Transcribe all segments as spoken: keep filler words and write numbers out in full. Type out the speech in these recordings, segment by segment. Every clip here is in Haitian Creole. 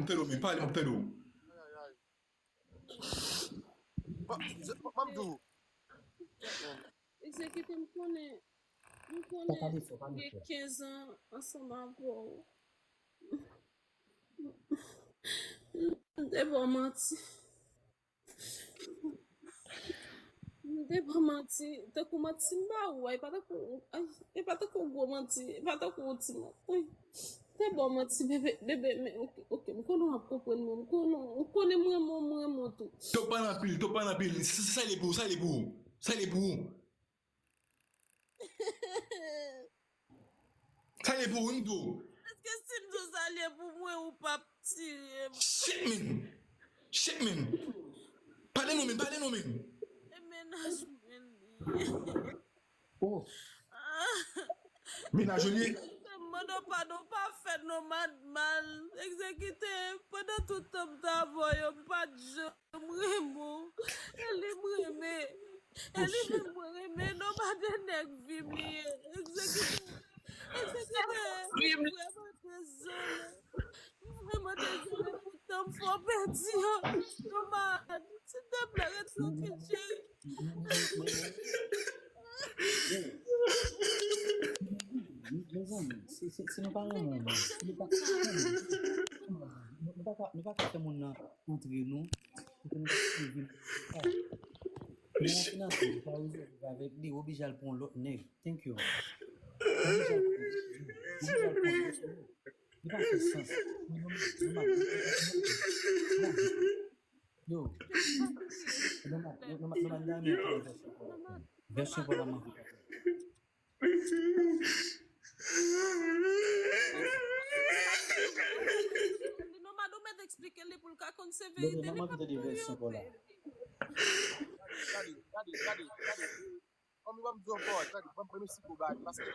m ap tande w, men pale, m ap tande w. Ban m di w. Egzekite, m konnen, m konnen m gen kenz an ansanm avè w. M te ba w manti. M te ba w manti. Tankou manti m ba ou a, e pa tankou, ay, e pa tankou gwo manti, e pa tankou yon ti manti. Ay, m te ba w manti, bebe, bebe, men, oke, oke, m konnen w ap konprann mwen, m konnen, m konnen m renmen w, m renmen w tou. Tok pa nan pil, tok pa nan pil. Sa, sa li pou ou, sa li pou ou. Sa li pou ou. Sa li pou ou, m di w. Èske si m di w sa li pou mwen, ou p ap tire m? Shit, man. Shit, man. Pale non, man, pale non, man. E mennaj mwen li ye. Oh. Mennaj ou li ye? M mande w padon, w pa fè non, madanm. Egzekite, pandan tout tan m t avè w yo, m pa t janm renmen w. E li m renmen. E li menm mwen renmen, non, pa de nèg vi m li ye. Egzekite. Egzekite. M vrèman dezole. M vrèman dezole pou tan m fè w pèdi an. Non, man. Silteplè, ret trankil, cheri. Mezanmi, si, si, si nou pa renmen moun, si nou pa, nou pa ka, nou pa ka fè moun nan antre nou, pou ke nou ta swiv li. Men finanse, ou pa rezon avèk li, ou oblije al pran yon lòt nèg. Thank you. Ou oblije al pran yon lòt nèg. Ou oblije al pran yon lòt nèg. Li pa fè sans. Yo. Nòmal, nòmal, nòmal, nòmal, vèsyon pa la manke. Nòmal, ou mèt eksplike li pou l ka konn se verite. Li pa pou vèsyon pa la. Gade, gade, gade, gade. Fanmi, ban m di w ankò, tande, ban m remèsye pou bagay, paske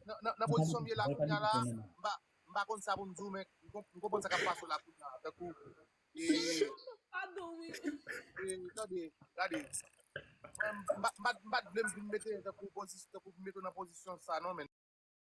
nan, nan, nan pozisyon m ye la kounye a la, m pa, m pa konn sa pou m di w, men m konp-, m konprann sa k ap pase w la kounye a, tankou, e, padon, wi. E, tande, gade, mwen, m pa, m pa, m pa t vle m vin mete tankou pozis-, tankou vin mete w nan pozisyon sa, non, men.